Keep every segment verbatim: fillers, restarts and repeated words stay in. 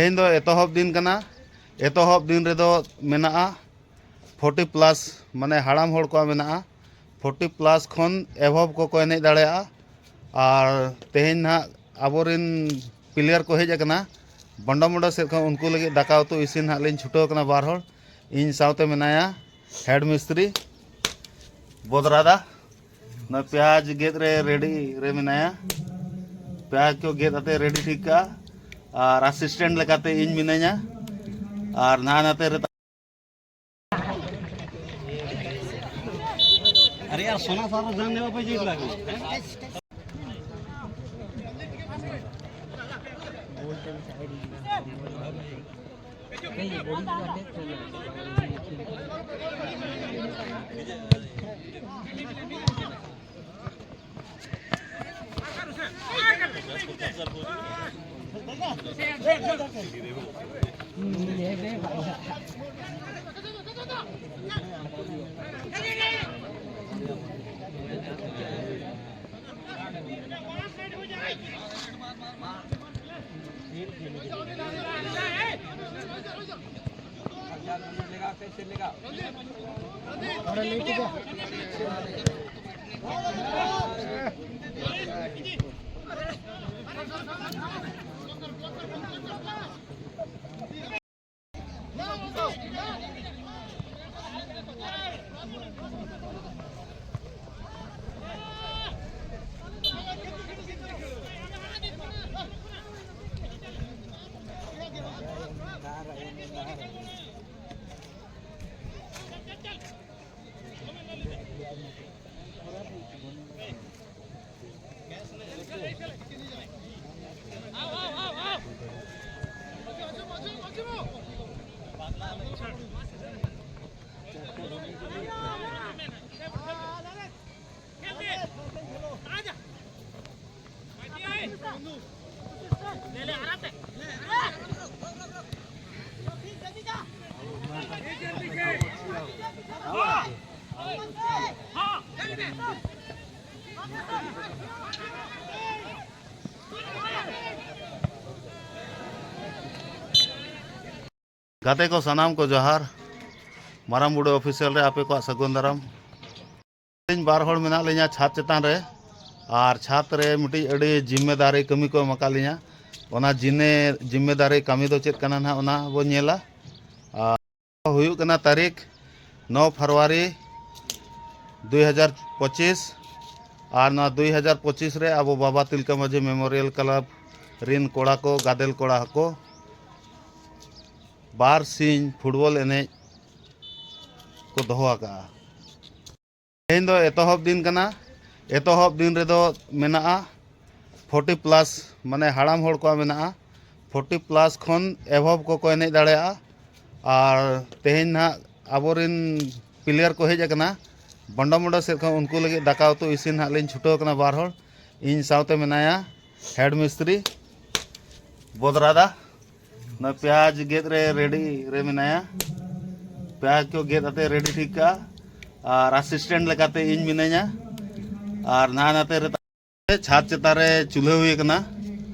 ᱛᱮᱦᱮᱧ ᱫᱚ ᱮᱛᱚᱦᱚᱵ ᱫᱤᱱ ᱠᱟᱱᱟ᱾ ᱮᱛᱚᱦᱚᱵ ᱫᱤᱱ ᱨᱮᱫᱚ ᱢᱮᱱᱟᱜᱼᱟ ᱯᱷᱳᱨᱴᱤ ᱯᱞᱟᱥ, ᱢᱟᱱᱮ ᱦᱟᱲᱟᱢ ᱦᱚᱲ ᱠᱚᱣᱟᱜ ᱢᱮᱱᱟᱜᱼᱟ ᱯᱷᱳᱨᱴᱤ ᱯᱞᱟᱥ ᱠᱷᱚᱱ ᱮᱵᱷᱚᱵ ᱠᱚᱠᱚ ᱮᱱᱮᱡ ᱫᱟᱲᱮᱭᱟᱜᱼᱟ᱾ ᱟᱨ ᱛᱮᱦᱮᱧ ᱱᱟᱦᱟᱜ ᱟᱵᱚᱨᱮᱱ ᱯᱞᱮᱭᱟᱨ ᱠᱚ ᱦᱮᱡ ᱟᱠᱟᱱᱟ ᱵᱚᱱᱰᱟ ᱢᱩᱱᱰᱟ ᱥᱮᱫ ᱠᱷᱚᱱ, ᱩᱱᱠᱩ ᱞᱟᱹᱜᱤᱫ ᱫᱟᱠᱟ ᱩᱛᱩ ᱤᱥᱤᱱ ᱱᱟᱦᱟᱜ ᱞᱤᱧ ᱪᱷᱩᱴᱟᱹᱣ ᱟᱠᱟᱱᱟ ᱵᱟᱨ ᱦᱚᱲ᱾ ᱤᱧ ᱥᱟᱶᱛᱮ ᱢᱮᱱᱟᱭᱟ ᱦᱮᱰ ᱢᱤᱥᱛᱨᱤ ᱵᱚᱫᱨᱟᱫᱟ᱾ ᱱᱚᱜᱼᱚᱭ ᱯᱮᱸᱭᱟᱡᱽ ᱜᱮᱫ ᱨᱮ ᱨᱮᱰᱤ ᱨᱮ ᱢᱮᱱᱟᱭᱟ᱾ ᱯᱮᱸᱭᱟᱡᱽ ᱠᱚ ᱜᱮᱫ ᱟᱛᱮ ᱨᱮᱰᱤ ᱴᱷᱤᱠ ᱠᱟᱜᱼᱟ᱾ ᱟᱨ ᱟᱥᱤᱥᱴᱮᱱᱴ ᱞᱮᱠᱟᱛᱮ ᱤᱧ ᱢᱤᱱᱟᱹᱧᱟ᱾ ᱟᱨ ᱱᱟᱦᱟᱜ ᱱᱟᱛᱮ ᱨᱮ ᱟᱨᱮ ᱭᱟᱨ, ᱥᱳᱱᱟ ᱥᱟᱨ ᱡᱟᱱ ᱞᱮᱣᱟ ᱯᱮ ᱡᱮ ᱞᱟᱜᱩ᱾ ᱜᱟᱛᱮ ᱠᱚ ᱥᱟᱱᱟᱢ ᱠᱚ ᱡᱚᱦᱟᱨ᱾ ᱢᱟᱨᱟᱝ ᱵᱩᱰᱷᱟᱹ ᱚᱯᱷᱤᱥᱤᱭᱟᱞ ᱨᱮ ᱟᱯᱮ ᱠᱚᱣᱟᱜ ᱥᱟᱹᱜᱩᱱ ᱫᱟᱨᱟᱢ᱾ ᱟᱹᱞᱤᱧ ᱵᱟᱨ ᱦᱚᱲ ᱢᱮᱱᱟᱜ ᱞᱤᱧᱟ ᱪᱷᱟᱫᱽ ᱪᱮᱛᱟᱱ ᱨᱮ, ᱟᱨ ᱪᱷᱟᱫᱽ ᱨᱮ ᱢᱤᱫᱴᱤᱡ ᱟᱹᱰᱤ ᱡᱤᱢᱢᱮᱫᱟᱨᱤ ᱠᱟᱹᱢᱤ ᱠᱚ ᱮᱢ ᱟᱠᱟᱫ ᱞᱤᱧᱟ᱾ ᱚᱱᱟ ᱡᱤᱱᱮ ᱡᱤᱢᱢᱮᱫᱟᱨᱤ ᱠᱟᱹᱢᱤ ᱫᱚ ᱪᱮᱫ ᱠᱟᱱᱟ ᱱᱟᱦᱟᱜ, ᱚᱱᱟ ᱵᱚ ᱧᱮᱞᱟ᱾ ᱟᱨ ᱦᱩᱭᱩᱜ ᱠᱟᱱᱟ ᱛᱟᱹᱨᱤᱠᱷ ᱱᱚ ᱯᱷᱮᱵᱽᱨᱩᱣᱟᱨᱤ ᱫᱩᱭ ᱦᱟᱡᱟᱨ ᱯᱚᱸᱪᱤᱥ᱾ ᱟᱨ ᱱᱚᱣᱟ ᱫᱩᱭ ᱦᱟᱡᱟᱨ ᱯᱚᱸᱪᱤᱥ ᱨᱮ ᱟᱵᱚ ᱵᱟᱵᱟ ᱛᱤᱞᱠᱟᱹ ᱢᱟᱹᱡᱷᱤ ᱢᱮᱢᱳᱨᱤᱭᱟᱞ ᱠᱞᱟᱵᱽ ᱨᱤᱱ ᱠᱚᱲᱟ ᱠᱚ, ᱜᱟᱫᱮᱞ ᱠᱚᱲᱟ ᱠᱚ, ᱵᱟᱨ ᱥᱤᱧ ᱯᱷᱩᱴᱵᱚᱞ ᱮᱱᱮᱡ ᱠᱚ ᱫᱚᱦᱚ ᱟᱠᱟᱫᱼᱟ᱾ ᱛᱮᱦᱮᱧ ᱫᱚ ᱮᱛᱚᱦᱚᱵ ᱫᱤᱱ ᱠᱟᱱᱟ᱾ ᱮᱛᱚᱦᱚᱵ ᱫᱤᱱ ᱨᱮᱫᱚ ᱢᱮᱱᱟᱜᱼᱟ ᱯᱷᱳᱨᱴᱤ ᱯᱞᱟᱥ, ᱢᱟᱱᱮ ᱦᱟᱲᱟᱢ ᱦᱚᱲ ᱠᱚᱣᱟᱜ ᱢᱮᱱᱟᱜᱼᱟ᱾ ᱯᱷᱳᱨᱴᱤ ᱯᱞᱟᱥ ᱠᱷᱚᱱ ᱮᱵᱷᱚᱵ ᱠᱚᱠᱚ ᱮᱱᱮᱡ ᱫᱟᱲᱮᱭᱟᱜᱼᱟ᱾ ᱟᱨ ᱛᱮᱦᱮᱧ ᱱᱟᱦᱟᱜ ᱟᱵᱚᱨᱮᱱ ᱯᱞᱮᱭᱟᱨ ᱠᱚ ᱦᱮᱡ ᱟᱠᱟᱱᱟ᱾ ᱵᱚᱱᱰᱚ ᱢᱚᱱᱰᱚ ᱥᱮᱫ ᱠᱷᱚᱱ ᱩᱱᱠᱩ ᱞᱟᱹᱜᱤᱫ ᱫᱟᱠᱟ ᱩᱛᱩ ᱤᱥᱤᱱ ᱦᱟᱸᱜ ᱞᱤᱧ ᱪᱷᱩᱴᱟᱹᱣ ᱠᱟᱱᱟ ᱵᱟᱨ ᱦᱚᱲ᱾ ᱤᱧ ᱥᱟᱶᱛᱮ ᱢᱮᱱᱟᱭᱟ ᱦᱮᱰ ᱢᱤᱥᱛᱨᱤ ᱵᱚᱫᱽᱨᱟ ᱫᱟ᱾ ᱱᱚᱜᱼᱚᱭ ᱯᱮᱸᱭᱟᱡᱽ ᱜᱮᱫ ᱨᱮ ᱨᱮᱰᱤ ᱨᱮ ᱢᱮᱱᱟᱭᱟ᱾ ᱯᱮᱸᱭᱟᱡᱽ ᱠᱚ ᱜᱮᱫ ᱟᱛᱮ ᱨᱮᱰᱤ ᱴᱷᱤᱠ ᱠᱟᱜᱼᱟ᱾ ᱟᱨ ᱟᱥᱤᱥᱴᱮᱱᱴ ᱞᱮᱠᱟᱛᱮ ᱤᱧ ᱢᱤᱱᱟᱹᱧᱟ᱾ ᱟᱨ ᱱᱟᱱᱟᱛᱮ ᱨᱮ ᱪᱷᱟᱫᱽ ᱪᱮᱛᱟᱱ ᱨᱮ ᱪᱩᱞᱦᱟᱹ ᱦᱩᱭ ᱟᱠᱟᱱᱟ᱾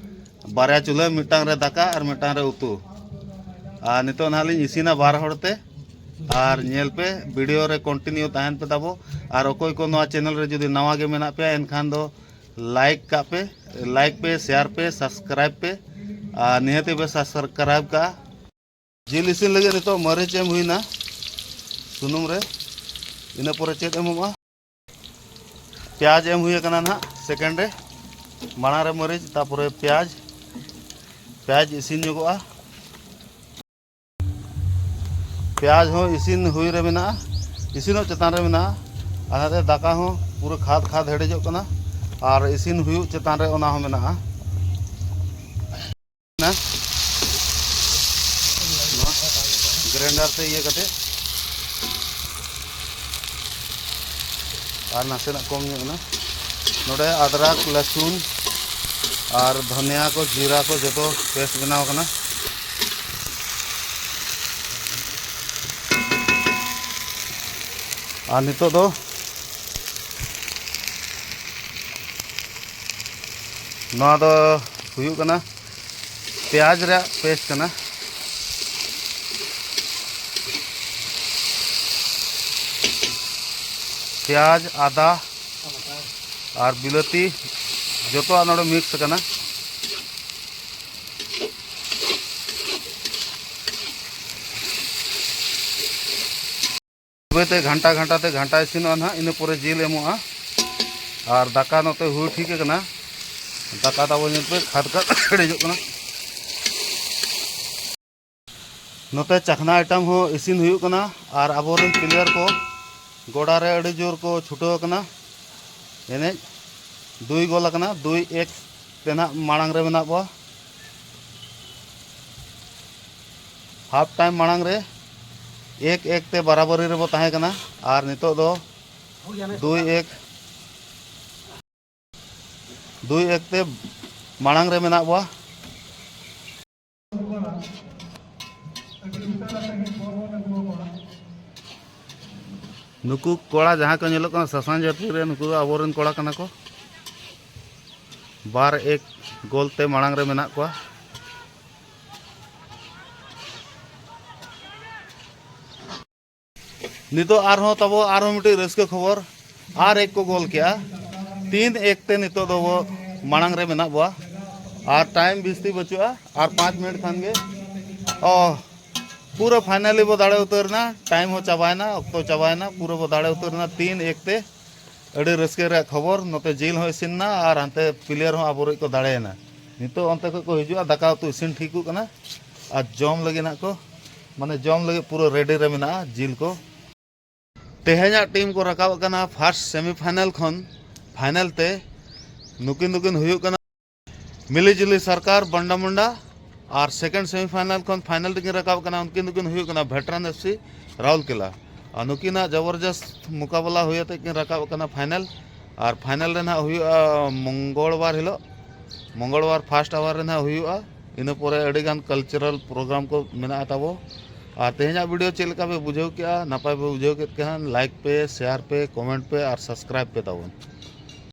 ᱵᱟᱨᱭᱟ ᱪᱩᱞᱦᱟᱹ, ᱢᱤᱫᱴᱟᱝ ᱨᱮ ᱫᱟᱠᱟ ᱟᱨ ᱢᱤᱫᱴᱟᱝ ᱨᱮ ᱩᱛᱩ᱾ ᱟᱨ ᱱᱤᱛᱚᱜ ᱱᱟᱦᱟᱜ ᱞᱤᱧ ᱤᱥᱤᱱᱟ ᱵᱟᱨ ᱦᱚᱲ ᱛᱮ᱾ ᱟᱨ ᱧᱮᱞ ᱯᱮ, ᱵᱷᱤᱰᱤᱭᱳ ᱨᱮ ᱠᱚᱱᱴᱤᱱᱤᱭᱩ ᱛᱟᱦᱮᱱ ᱯᱮ ᱛᱟᱵᱚ᱾ ᱟᱨ ᱚᱠᱚᱭ ᱠᱚ ᱱᱚᱣᱟ ᱪᱮᱱᱮᱞ ᱨᱮ ᱡᱩᱫᱤ ᱱᱟᱣᱟ ᱜᱮ ᱢᱮᱱᱟᱜ ᱯᱮᱭᱟ, ᱮᱱᱠᱷᱟᱱ ᱫᱚ ᱞᱟᱭᱤᱠ ᱠᱟᱜ ᱯᱮ, ᱞᱟᱭᱤᱠ ᱯᱮ, ᱥᱮᱭᱟᱨ ᱯᱮ, ᱥᱟᱵᱥᱠᱨᱟᱭᱤᱵ ᱯᱮ᱾ ᱟᱨ ᱱᱤᱦᱟᱹᱛ ᱯᱮ ᱥᱟᱵᱥᱠᱨᱟᱭᱤᱵ ᱠᱟᱜᱼᱟ᱾ ᱡᱤᱞ ᱤᱥᱤᱱ ᱞᱟᱹᱜᱤᱫ ᱱᱤᱛᱚᱜ ᱢᱟᱹᱨᱤᱪ ᱮᱢ ᱦᱩᱭᱱᱟ ᱥᱩᱱᱩᱢ ᱨᱮ᱾ ᱤᱱᱟᱹ ᱯᱚᱨᱮ ᱪᱮᱫ ᱮᱢᱚᱜᱼᱟ? ᱯᱮᱸᱭᱟᱡᱽ ᱮᱢ ᱦᱩᱭ ᱟᱠᱟᱱᱟ ᱱᱟᱦᱟᱜ ᱥᱮᱠᱮᱱᱰ ᱨᱮ᱾ ᱢᱟᱲᱟᱝ ᱨᱮ ᱢᱟᱹᱨᱤᱪ, ᱛᱟᱯᱚᱨᱮ ᱯᱮᱸᱭᱟᱡᱽ᱾ ᱯᱮᱸᱭᱟᱡᱽ ᱤᱥᱤᱱ ᱧᱚᱜᱚᱜᱼᱟ᱾ ᱯᱮᱸᱭᱟᱡᱽ ᱦᱚᱸ ᱤᱥᱤᱱ ᱦᱩᱭ ᱨᱮ ᱢᱮᱱᱟᱜᱼᱟ, ᱤᱥᱤᱱᱚᱜ ᱪᱮᱛᱟᱱ ᱨᱮ ᱢᱮᱱᱟᱜᱼᱟ᱾ ᱟᱨ ᱱᱟᱛᱮ ᱫᱟᱠᱟ ᱦᱚᱸ ᱯᱩᱨᱟᱹ ᱠᱷᱟᱫᱽ ᱠᱷᱟᱫᱽ ᱦᱮᱰᱮᱡᱚᱜ ᱠᱟᱱᱟ᱾ ᱟᱨ ᱤᱥᱤᱱ ᱦᱩᱭᱩᱜ ᱪᱮᱛᱟᱱ ᱨᱮ ᱚᱱᱟ ᱦᱚᱸ ᱢᱮᱱᱟᱜᱼᱟ᱾ ᱱᱚᱣᱟ ᱜᱨᱟᱭᱤᱱᱰᱟᱨ ᱛᱮ ᱤᱭᱟᱹ ᱠᱟᱛᱮ ᱟᱨ ᱱᱟᱥᱮᱱᱟᱜ ᱠᱚᱢ ᱧᱚᱜ ᱮᱱᱟ᱾ ᱱᱚᱰᱮ ᱟᱫᱨᱟᱠ, ᱞᱟᱹᱥᱩᱱ ᱟᱨ ᱫᱷᱚᱱᱤᱭᱟ ᱠᱚ, ᱡᱤᱨᱟ ᱠᱚ ᱡᱚᱛᱚ ᱯᱮᱥᱴ ᱵᱮᱱᱟᱣ ᱠᱟᱱᱟ᱾ ᱟᱨ ᱱᱤᱛᱚᱜ ᱫᱚ ᱱᱚᱣᱟ ᱫᱚ ᱦᱩᱭᱩᱜ ᱠᱟᱱᱟ ᱯᱮᱸᱭᱟᱡᱽ ᱨᱮᱭᱟᱜ ᱯᱮᱥᱴ ᱠᱟᱱᱟ᱾ ᱯᱮᱸᱭᱟᱡᱽ, ᱟᱫᱟ ᱟᱨ ᱵᱤᱞᱟᱹᱛᱤ ᱡᱚᱛᱚᱣᱟᱜ ᱱᱚᱰᱮ ᱢᱤᱠᱥ ᱟᱠᱟᱱᱟ᱾ ᱛᱚᱵᱮ ᱛᱮ ᱜᱷᱟᱱᱴᱟ ᱜᱷᱟᱱᱴᱟ ᱛᱮ ᱜᱷᱟᱱᱴᱟ ᱤᱥᱤᱱᱚᱜᱼᱟ ᱱᱟᱦᱟᱜ, ᱤᱱᱟᱹ ᱯᱚᱨᱮ ᱡᱤᱞ ᱮᱢᱚᱜᱼᱟ᱾ ᱟᱨ ᱫᱟᱠᱟ ᱱᱚᱛᱮ ᱦᱩᱭ ᱴᱷᱤᱠ ᱟᱠᱟᱱᱟ, ᱫᱟᱠᱟ ᱛᱟᱵᱚ ᱧᱮᱞ ᱯᱮ ᱠᱷᱟᱫᱽ ᱠᱷᱟᱫᱽ ᱦᱮᱰᱮᱡᱚᱜ ᱠᱟᱱᱟ᱾ ᱱᱚᱛᱮ ᱪᱟᱠᱷᱱᱟ ᱟᱭᱴᱮᱢ ᱦᱚᱸ ᱤᱥᱤᱱ ᱦᱩᱭᱩᱜ ᱠᱟᱱᱟ ᱟᱨ ᱟᱵᱚᱨᱮᱱ ᱯᱞᱮᱭᱟᱨ ᱠᱚ ᱜᱚᱰᱟ ᱨᱮ ᱟᱹᱰᱤ ᱡᱳᱨ ᱠᱚ ᱪᱷᱩᱴᱟᱹᱣ ᱟᱠᱟᱱᱟ ᱮᱱᱮᱡ᱾ ᱫᱩᱭ ᱜᱳᱞ ᱟᱠᱟᱱᱟ, ᱫᱩᱭ ᱮᱠ ᱛᱮ ᱱᱟᱦᱟᱜ ᱢᱟᱲᱟᱝ ᱨᱮ ᱢᱮᱱᱟᱜ ᱠᱚᱣᱟ᱾ ᱦᱟᱯ ᱴᱟᱭᱤᱢ ᱢᱟᱲᱟᱝ ᱨᱮ ᱮᱠ ᱮᱠ ᱛᱮ ᱵᱟᱨᱟᱵᱟᱨᱤ ᱨᱮᱵᱚ ᱛᱟᱦᱮᱸ ᱠᱟᱱᱟ ᱟᱨ ᱱᱤᱛᱚᱜ ᱫᱚ ᱫᱩᱭ ᱮᱠ, ᱫᱩᱭ ᱮᱠ ᱛᱮ ᱢᱟᱲᱟᱝ ᱨᱮ ᱢᱮᱱᱟᱜ ᱵᱚᱣᱟ᱾ ᱱᱩᱠᱩ ᱠᱚᱲᱟ ᱡᱟᱦᱟᱸ ᱠᱚ ᱧᱮᱞᱚᱜ ᱠᱟᱱᱟ ᱥᱟᱥᱟᱝ ᱡᱟᱹᱨᱥᱤ ᱨᱮ, ᱱᱩᱠᱩ ᱫᱚ ᱟᱵᱚᱨᱮᱱ ᱠᱚᱲᱟ ᱠᱟᱱᱟ ᱠᱚ᱾ ᱵᱟᱨ ᱮᱠ ᱜᱳᱞ ᱛᱮ ᱢᱟᱲᱟᱝ ᱨᱮ ᱢᱮᱱᱟᱜ ᱠᱚᱣᱟ᱾ ᱱᱤᱛᱚᱜ ᱟᱨᱦᱚᱸ ᱛᱟᱵᱚ ᱟᱨᱦᱚᱸ ᱢᱤᱫᱴᱤᱡ ᱨᱟᱹᱥᱠᱟᱹ ᱠᱷᱚᱵᱚᱨ, ᱟᱨ ᱮᱠ ᱠᱚ ᱜᱳᱞ ᱠᱮᱜᱼᱟ᱾ ᱛᱤᱱ ᱮᱠ ᱛᱮ ᱱᱤᱛᱚᱜ ᱫᱚᱵᱚ ᱢᱟᱲᱟᱝ ᱨᱮ ᱢᱮᱱᱟᱜ ᱵᱚᱣᱟ᱾ ᱟᱨ ᱴᱟᱭᱤᱢ ᱵᱤᱥᱛᱤ ᱵᱟᱹᱪᱩᱜᱼᱟ, ᱟᱨ ᱯᱟᱸᱪ ᱢᱤᱱᱤᱴ ᱠᱷᱟᱱ ᱜᱮ᱾ ᱚ, ᱯᱩᱨᱟᱹ ᱯᱷᱟᱭᱱᱟᱞᱤ ᱵᱚ ᱫᱟᱲᱮ ᱩᱛᱟᱹᱨ ᱮᱱᱟ᱾ ᱴᱟᱭᱤᱢ ᱦᱚᱸ ᱪᱟᱵᱟᱭᱮᱱᱟ, ᱚᱠᱛᱚ ᱪᱟᱵᱟᱭᱮᱱᱟ, ᱯᱩᱨᱟᱹ ᱵᱚ ᱫᱟᱲᱮ ᱩᱛᱟᱹᱨ ᱮᱱᱟ᱾ ᱛᱤᱱ ᱮᱠ ᱛᱮ ᱟᱹᱰᱤ ᱨᱟᱹᱥᱠᱟᱹ ᱨᱮᱭᱟᱜ ᱠᱷᱚᱵᱚᱨ, ᱱᱚᱛᱮ ᱡᱤᱞ ᱦᱚᱸ ᱤᱥᱤᱱ ᱮᱱᱟ ᱟᱨ ᱦᱟᱱᱛᱮ ᱯᱞᱮᱭᱟᱨ ᱦᱚᱸ ᱟᱵᱚᱨᱮᱡ ᱠᱚ ᱫᱟᱲᱮᱭᱮᱱᱟ᱾ ᱱᱤᱛᱚᱜ ᱚᱱᱛᱮ ᱠᱷᱚᱡ ᱠᱚ ᱦᱤᱡᱩᱜᱼᱟ, ᱫᱟᱠᱟ ᱩᱛᱩ ᱤᱥᱤᱱ ᱴᱷᱤᱠᱚᱜ ᱠᱟᱱᱟ ᱟᱨ ᱡᱚᱢ ᱞᱟᱹᱜᱤᱫ ᱱᱟᱜ ᱠᱚ, ᱢᱟᱱᱮ ᱡᱚᱢ ᱞᱟᱹᱜᱤᱫ ᱯᱩᱨᱟᱹ ᱨᱮᱰᱤ ᱨᱮ ᱢᱮᱱᱟᱜᱼᱟ ᱡᱤᱞ ᱠᱚ᱾ ᱛᱮᱦᱮᱧᱟᱜ ᱴᱤᱢ ᱠᱚ ᱨᱟᱠᱟᱵ ᱟᱠᱟᱱᱟ ᱯᱷᱟᱨᱥᱴ ᱥᱮᱢᱤᱯᱷᱟᱭᱱᱟᱞ ᱠᱷᱚᱱ ᱯᱷᱟᱭᱱᱟᱞ ᱛᱮ᱾ ᱱᱩᱠᱤᱱ ᱫᱚᱠᱤᱱ ᱦᱩᱭᱩᱜ ᱠᱟᱱᱟ ᱢᱤᱞᱤ ᱡᱩᱞᱤ ᱥᱚᱨᱠᱟᱨ ᱵᱟᱱᱰᱟ ᱢᱩᱱᱰᱟ, ᱟᱨ ᱥᱮᱠᱮᱱᱰ ᱥᱮᱢᱤᱯᱷᱟᱭᱱᱟᱞ ᱠᱷᱚᱱ ᱯᱷᱟᱭᱱᱟᱞ ᱨᱮᱠᱤᱱ ᱨᱟᱠᱟᱵ ᱟᱠᱟᱱᱟ, ᱩᱱᱠᱤᱱ ᱫᱚᱠᱤᱱ ᱦᱩᱭᱩᱜ ᱠᱟᱱᱟ ᱵᱷᱮᱴᱨᱟᱱ ᱮᱯᱷ ᱥᱤ ᱨᱟᱩᱨᱠᱮᱞᱟ᱾ ᱟᱨ ᱱᱩᱠᱤᱱᱟᱜ ᱡᱚᱵᱚᱨᱡᱚᱥᱛ ᱢᱩᱠᱟᱵᱟᱞᱟ ᱦᱩᱭ ᱟᱛᱮ ᱠᱤᱱ ᱨᱟᱠᱟᱵ ᱟᱠᱟᱱᱟ ᱯᱷᱟᱭᱱᱟᱞ᱾ ᱟᱨ ᱯᱷᱟᱭᱱᱟᱞ ᱨᱮ ᱱᱟᱦᱟᱜ ᱦᱩᱭᱩᱜᱼᱟ ᱢᱚᱝᱜᱚᱞᱵᱟᱨ ᱦᱤᱞᱳᱜ, ᱢᱚᱝᱜᱚᱞᱵᱟᱨ ᱯᱷᱟᱥᱴ ᱟᱣᱟᱨ ᱨᱮ ᱱᱟᱦᱟᱜ ᱦᱩᱭᱩᱜᱼᱟ᱾ ᱤᱱᱟᱹ ᱯᱚᱨᱮ ᱟᱹᱰᱤᱜᱟᱱ ᱠᱟᱞᱪᱟᱨᱟᱞ ᱯᱨᱳᱜᱨᱟᱢ ᱠᱚ ᱢᱮᱱᱟᱜᱼᱟ ᱛᱟᱵᱚ᱾ ᱟᱨ ᱛᱮᱦᱮᱧᱟᱜ ᱵᱷᱤᱰᱤᱭᱳ ᱪᱮᱫ ᱞᱮᱠᱟ ᱯᱮ ᱵᱩᱡᱷᱟᱹᱣ ᱠᱮᱜᱼᱟ? ᱱᱟᱯᱟᱭ ᱯᱮ ᱵᱩᱡᱷᱟᱹᱣ ᱠᱮᱫ ᱠᱷᱟᱱ ᱞᱟᱭᱤᱠ ᱯᱮ, ᱥᱮᱭᱟᱨ ᱯᱮ, ᱠᱚᱢᱮᱱᱴ ᱯᱮ ᱟᱨ ᱥᱟᱵᱥᱠᱨᱟᱭᱤᱵ ᱯᱮ ᱛᱟᱵᱚᱱ᱾